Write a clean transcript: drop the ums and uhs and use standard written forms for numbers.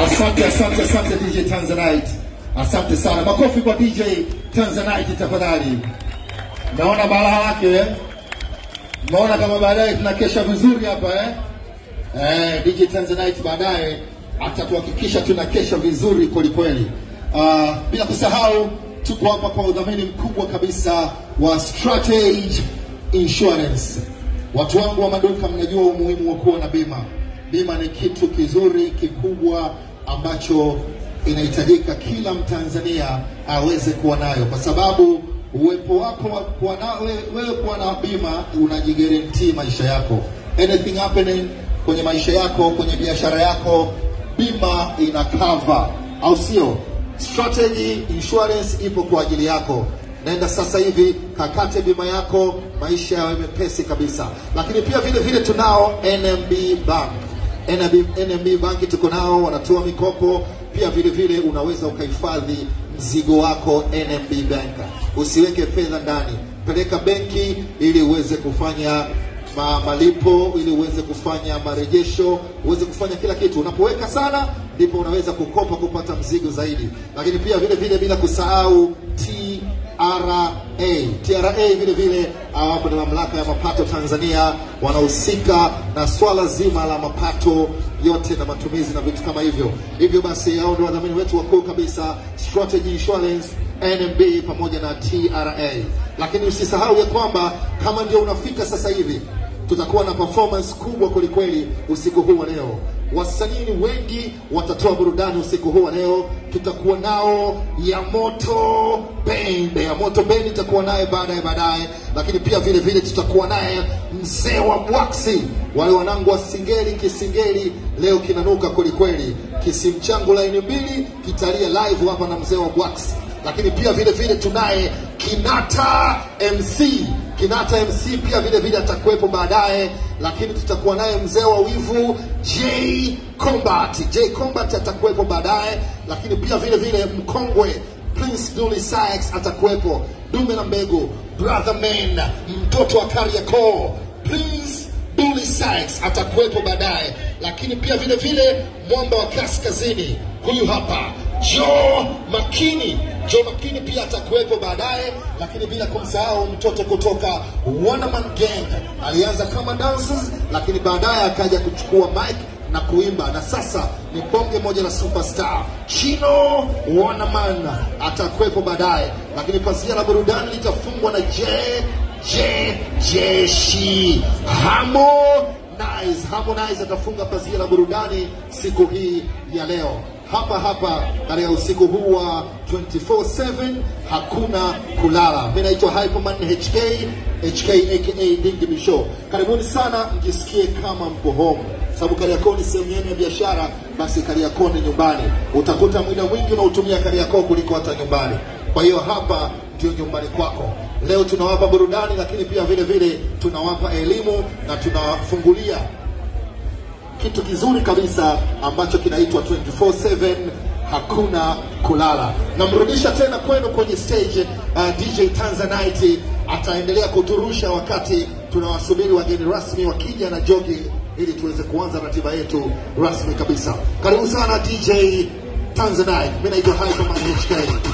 Asante, asante, asante DJ Tanzanite. Asante sana. Makofi kwa DJ Tanzanite tafadhali. Naona balaa lake eh? Naona kama baadaye tunakesha vizuri hapa eh? DJ Tanzanite baadaye atatuhakikisha tunakesha vizuri kweli kweli. Bila kusahau tuko hapa kwa udhamini mkubwa kabisa wa Strategy Insurance. Watu wangu wa maduka, mnajua umuhimu wa kuwa na bima. Bima ni kitu kizuri kikubwa ambacho inahitajika kila Mtanzania aweze kuwa nayo, kwa sababu uwepo wako kuwa na wewe kuwa na bima unajiguarantee maisha yako. Anything happening kwenye maisha yako, kwenye biashara yako, bima ina cover, au sio? Strategy Insurance ipo kwa ajili yako. Nenda sasa hivi kakate bima yako, maisha yawe mepesi kabisa. Lakini pia vile vile tunao NMB Bank. NMB Bank tuko nao, wanatoa mikopo. Pia vile vile unaweza ukahifadhi mzigo wako NMB Bank. Usiweke fedha ndani, peleka benki ili uweze kufanya malipo, ili uweze kufanya marejesho, uweze kufanya kila kitu. Unapoweka sana ndipo unaweza kukopa kupata mzigo zaidi. Lakini pia vile vile bila kusahau TRA. TRA vile vile hapo na mamlaka ya mapato Tanzania, wanahusika na swala zima la mapato yote na matumizi na vitu kama hivyo. Hivyo basi hao ndio wadhamini wetu wakuu kabisa, Strategy Insurance, NMB pamoja na TRA. Lakini usisahau ya kwamba kama ndio unafika sasa hivi, tutakuwa na performance kubwa kwelikweli usiku huu wa leo. Wasanii wengi watatoa burudani usiku huu wa leo. Tutakuwa nao Ya Moto Band. Ya Moto Band itakuwa naye baadaye. Lakini pia vile vile tutakuwa naye mzee wa Bwaksi. Wale wanangu wa Singeli, Kisingeli leo kinanuka kwelikweli. Kisimchangu line 2 kitalia live hapa na mzee wa Bwaksi. Lakini pia vile vile tunaye Kinata MC. Kinata MC pia vile vile atakuwepo baadaye. Lakini tutakuwa naye mzee wa wivu J Combat. J Combat atakuwepo baadaye. Lakini pia vile vile mkongwe Prince Dully Sykes atakuwepo. Dume la Mbegu, Brother Man, mtoto wa Kariakoo, Prince Dully Sykes atakuwepo baadaye. Lakini pia vile vile mwamba wa Kaskazini huyu hapa Joe Makini. Joe Makini pia atakuwepo baadaye. Lakini bila kumsahau mtoto kutoka One Man Gang. Alianza kama dancers, lakini baadaye akaja kuchukua mic na kuimba, na sasa ni bonge moja la superstar. Chino One Man atakuwepo baadaye. Lakini pazia la burudani litafungwa na J J Jeshi Harmonize. Harmonize atafunga pazia la burudani siku hii ya leo hapa hapa katika usiku huu wa 24/7, hakuna kulala. Mimi naitwa Hyperman HK, HK aka Dingi Bisho. Karibuni sana, mjisikie kama mko home, sababu Kariakoo ni sehemu yenu ya biashara, basi Kariakoo ni nyumbani. Utakuta muda mwingi unautumia Kariakoo kuliko hata nyumbani. Kwa hiyo hapa ndio nyumbani kwako. Leo tunawapa burudani, lakini pia vile vile tunawapa elimu na tunafungulia kitu kizuri kabisa ambacho kinaitwa 24/7, hakuna kulala. Namrudisha tena kwenu kwenye stage DJ Tanzanite ataendelea kuturusha wakati tunawasubiri wageni rasmi wakija na jogi ili tuweze kuanza ratiba yetu rasmi kabisa. Karibu sana DJ Tanzanite. Mimi naitwa Hyperman HK.